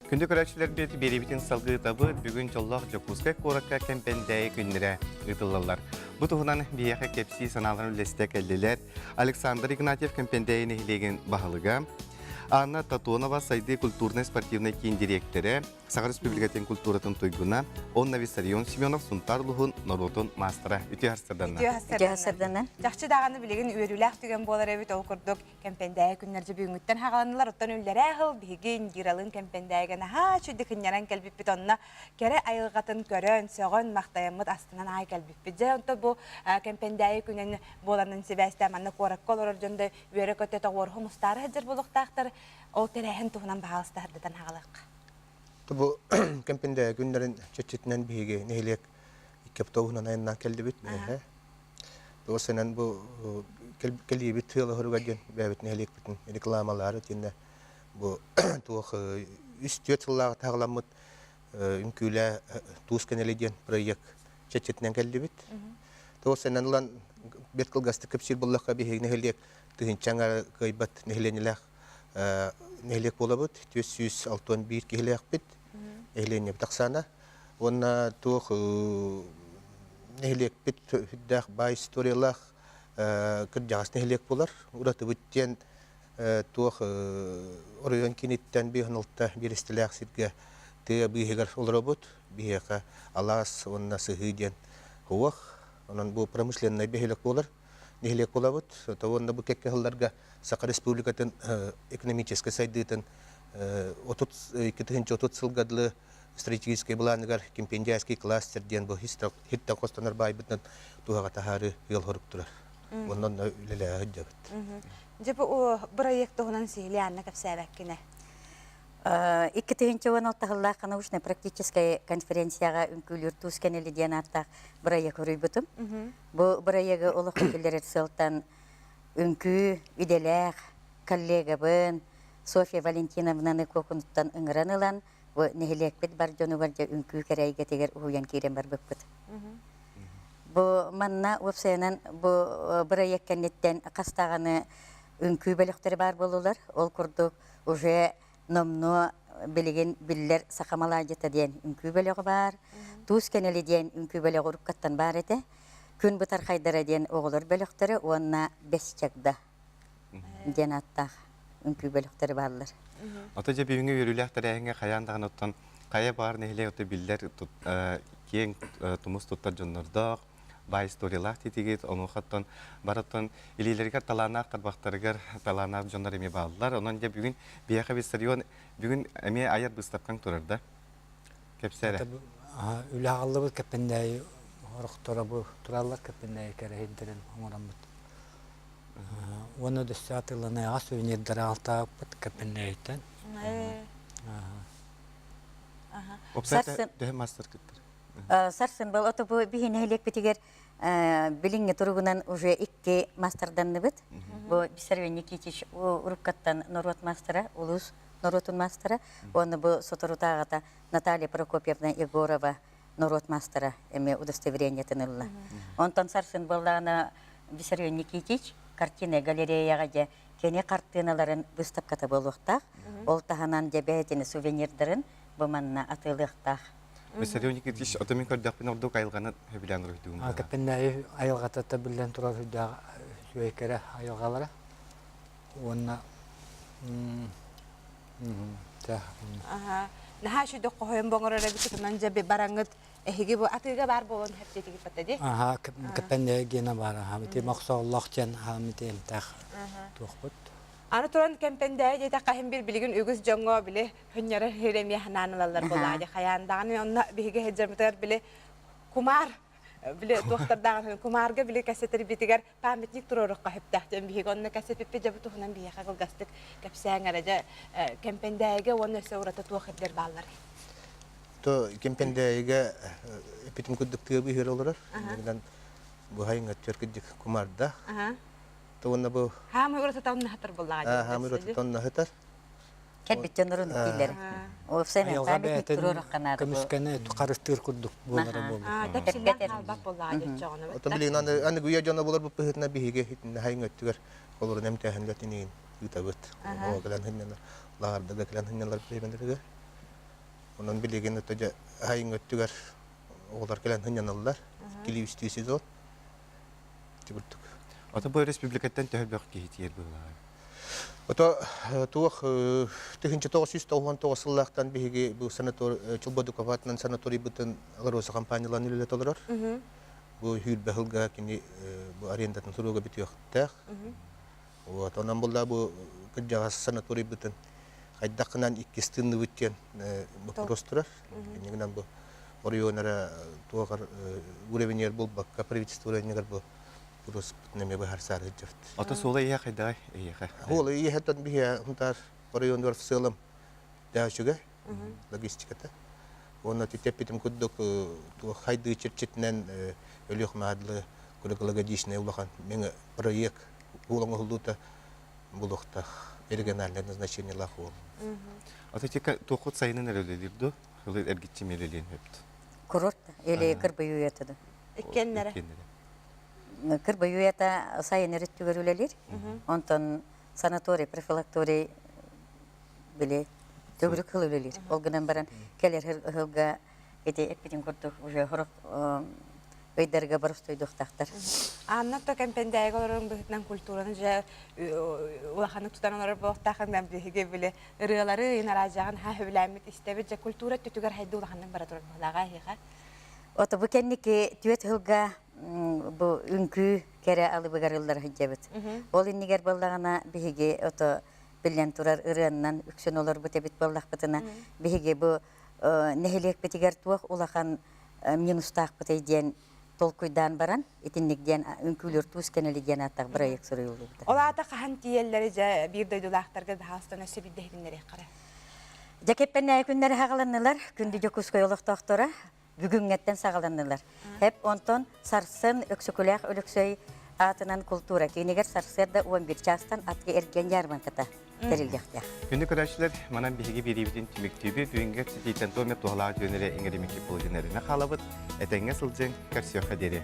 Күндү көрөөччүлэрбит, биэриибитин салгыы ыытабыт. Бүгүн дьоллоох Дьокуускай куоракка Кэмпэндээйи күннэрэ ыытыллаллар. Бу туһунан биһиэхэ кэпсии санааларын үллэстэ кэллилэр. Александр Игнатьев Кэмпэндээйи нэһилиэгин баһылыга, Анна Татонова Сайдыы культурнай-спортивнай киин дириэктэрэ, Саха Республикатын культуратын туйгуна, Онна Виссарион Семенов Сунтаар улууһун норуотун маастара. Үтүө харсарданна. Үтүө харсарданна. Чахчы даҕаны билигин үөрүүлээх түгэн буолар эбит ол курдук Кэмпэндээйи күннэр дьэ бүгүҥҥүттэн хаҕаланнылар. Оттон үллэрээ сыл биһиги Индиралыын Кэмпэндээйигэ наһаа үчүгэй кынньаран кэлбиппит. Онно кэрэ айылҕатын көрөн, сөҕөн, махтайаммыт астынан аай кэлбиппит. Дьэ, онто бу Кэмпэндээйи күнүн буоланын сибээстээн манна куоракка олорор дьон да үөрэ-көтө тоҕуоруһу мустаары сылдьар буолуохтаахтар. Ол тэрээһин туһунан баһаалыста сырдатан хаҕалыахха. Бу Кэмпэндээйи күннэрин чэрчитинэн биһиги нэһилиэк икки автобуһунан айаннаан кэллибит. Туосанан бу кэлиибит тыалаһыругар диэн бэйэбит нэһилиэкпитин рекламалаары итиэннэ бу туох үс-түөрт сыллааҕы таһаҕаламмыт үҥкүүлээ туус кэнэли диэн проект чэрчитинэн кэллибит. Туосанан ылан бэрт кылгастык кэпсиир буоллахха биһиги нэһилиэк тыһыынча аҥара кыайбат нэһилиэнньэлээх нэһилиэк буолабыт. 461 киһилээхпит. Нэһилиэнньэбит ахсаана. Уонна туох нэһилиэкпит сүрдээх баай историялаах кырдьаҕас нэһилиэк буолар. Уратыбыт диэн туох оройуон кииниттэн 56 биэрэстэлээх сиргэ тыа быыһыгар олоробут. Биһиэхэ алаас уонна сыһыы диэн суох. Онон бу промышленнай бөһүөлэк буолар. Нэһилиэк буолабыт. Уонна бу кэккэ сылларга Саха Республикатын экономическай сайдыытын 32 30 сылга дылы стратегическай былааныгар Кимпендиайский кластер диэн бу хиттэн хостонор баайбытынан туһаҕа таһаарыы ыал хорук турар. Онон онно үлэлэһэ сылдьабыт. Дьэ бу бырайыак туһунан сиһилии Анна кэпсээбэккинэ. 2016 сыллаах научно-практическай конференцияҕа үҥкүүлүүр туус кэнэли диэн ааттаах бырайыак суруйбутум. Бу бырайыагы олоххо киллэрэр сыалтан үҥкүү идэлээх коллегабын Софья Валентиновнаны Куокунуттан ыҥыран ылан, бу нэһилиэкпит бар дьонугар дьэ үҥкүү кэрэ эйгэтигэр уһуйан киирэн барбыппыт. Бу манна уопсайынан бу бырайыак кэнниттэн хас даҕаны үҥкүү бөлөхтөрө баар буоллулар. Ол курдук уже номнуо билигин биллэр Саха маладьыта диэн үҥкүү бөлөҕө баар, Туус кэнэли диэн үҥкүү бөлөҕө уруккаттан баар этэ. Күн бытархайдара диэн оҕолор бөлөхтөрө уонна Бэс чагда диэн ааттаах үҥкүү бөлөхтөрө бааллар. Ото дьэ бүгүҥҥү үөрүүлээх тэрээһиҥҥэ хайаан даҕаны оттон хайа баар нэһилиэк ото биллэр киэҥ тумус туттар дьоннордоох, баай историялаах титигит, онуоха оттон бар оттон илиилэригэр талааннаах тарбахтарыгар талааннаах дьоннор эмиэ бааллар. Онон дьэ бүгүн биһиэхэ Виссарион бүгүн эмиэ айар быыстапкаҥ турар да? Кэпсээ эрэ. Үлэ аҕаллыбыт Кэппэндээйи орохторо бу тураллар Кэппэндээйи кэрэһирдэрин оҥороммут. Уонна өссө атыыланыаҕа сувенирдары аҕалтаабыппыт Кэппэндээйиттэн. Уопсайта төһө мастер кыттар? Сарсын был ото бу биһи нэһилиэкпитигэр билиҥҥи туругунан уже икки мастерданныбыт. Бу Виссарион Никитич уруккаттан норуот мастера, улуус норуотун маастара уонна бу соторутааҕыта Наталья Прокопьевна Егорова норуот маастара эмиэ удостоверениетын ылла. Онтон сарсын буоллаҕына Виссарион Никитич картина галереяҕа дьэ кини хартыыналарын выставката буолуохтаах. Ол таһынан дьэ бэйэтин сувенирдарын бу манна атыылыахтаах. Виссарион Никитич, ото мин көрдөхпүнэ ордук айылҕаны сөбүлээн уруһуйдугун. Кэппэннээйи айылҕата биллэн турар үрдээх үчүгэй кэрэ айылҕалара. Уонна Наһаа үчүгэй хоһоон боҥорор эбит онон дьэ бараҥҥыт эһиги бу атыыга баар буолан хэптиэтигит батта дии. Аха кэппэннээйи гена баар аха ити мохсооллох диэн аха ити эмтээх туохпут. Аны туран Кэмпэндээйи диэтэххэ иһин бир билигин үгүс дьоҥҥо били хынньарар сир эмиэ ханаан ылаллар буолаа хайаан даҕаны онно биһиги сылдьарбытыгар били кумаар били туохтардааҕын кумаарга били кэсэтэрбитигэр памятник туруорукка сөптөөх диэн биһиги онно кэсэпиппит дьэ бу туһунан биһиэхэ кылгастык кэпсээҥ эрэ дьэ Кэмпэндээйигэ уонна өссө ураты туох ирдэр бааллар То Кэмпэндээйигэ эпитим курдук тыа быыһыгар олорор. Иннинэн быһайын өттүгэр кырдьык кумаардаах. То уонна бу Хаамый ураты тонна буллаҕа хаамый ураты тонна сытар. Кэлбит дьоннорун дииллэр. Уопсайынан Айылҕа памятник бэйэтин туруорукка наада бу. көмүскэни харыстыыр курдук буолара буолуо. Тэпсиллэн хаалбат буоллаҕа дьоччоҕуна. Оттон билигин аны аны үйэ дьоно буолар быһыытынан биһиги итиннэ хайыҥ өттүгэр олорун эмтээһин үлэтин ыытабыт. Оҕо кэлэн сынньанар, лааҕырдарга кэлэн сынньалар бириэмэлэригэр. Онон билигин ото дьэ айыҥ өттүгэр оҕолор кэлэн сынньаналлар. Иккилии үстүү сезон. Ити курдук. Ото бу республикаттан төһө бөх киһи тиийэр быһыылааҕый? Ото туох 1999 сыллаахтан биһиги бу санаторий Чулбодуков аатынан санаторийбытын Алроса компаниялаан үлэлэтэ олорор. Бу сүүрбэ сылга кини бу арендатын суруга бүтүөхтээх. Вот, онон булла бу кырдьаҕас санаторийбытын хайдах гынан иккис тыынныбыт диэн вопрос турар. Иннигинэн бу оройуонара туохар уровеньер булбакка правительство уровеньгар бу вопрос эмиэ быһаарсаары сылдьабыт. Ото суола ийэ хайдаҕай эйиэхэ? Суола ийэхэ биһиэ Хунтаар оройуонугар в целом дэһүчүгэ логистиката. Уонна тэппитим курдук туох хайдыы чэрчитинэн Өлүөхүмэ круглогодичный улахан меҥэ проект уол оҥоһуллуута булуохтаах региональное назначениелаах уол. Ата тика туохут сайынын эрэ үлэлиир дуо? Ылы эргиччи миэлэлиэн сөптө. Курорт или кырбыйуйата да. Иккиэннэрэ. Кырбыйуйата сайын өрүттүгэр үлэлиир. Онтон санаторий, профилакторий били төгүрүк сыл үлэлиир. Ол гынан баран кэлэр ыһылга ити эппитин курдук уже сорох ыйдарга боростуойдуохтаахтар. Анна то Кэмпэндээйигэ олорорун быһыытынан культураны дьэ улаханнык тутан олорор буолуохтаахын биһиги били ырыалары нараадьаҕын ха сөбүлээммит истэбит дьэ культура өттүтүгэр хайды улаханнык бара турар быһыылааҕа эһиэхэ. Ото бу кэнники түөрт сылга бу үҥкүү кэрэ алыбыгар ыллара сылдьабыт. Ол иннигэр буоллаҕына биһиги ото биллэн турар ырыаннан үксүн олорбут эбит буоллахпытына биһиги бу нэһилиэкпитигэр туох улахан минустаахпытый диэн толкуйдаан баран итинник диэн үҥкүүлүүр туус кэнэли диэн ааттаах бырайыак суруйуллубута. Ол аата хаһан тиийэллэри дьэ биир дойдулаахтарга баһаалыстан өссө биирдэ иһитиннэриэххэ Дьэ кэппэннээйи күннэри хаҕаланнылар, күндү Дьокуускай олохтоохторо бүгүҥҥэттэн саҕаланнылар. Эп онтон сарсын Өксөкүлээх Өлөксөй аатынан култуура киинигэр сарсыарда 11 чаастан атгы эргиэн ярмарката тэриллиэхтээх. Күндү көрөөччүлэр, манан биһиги биэриибитин түмүктүүбүт. Бүгүҥҥү кэпсэтииттэн туох эмэ туһалаах дьүөнэри иҥэримикки буолдун эрэнэ хаалабыт. Этэҥҥэ сылдьыҥ, көрсүөххэ диэри.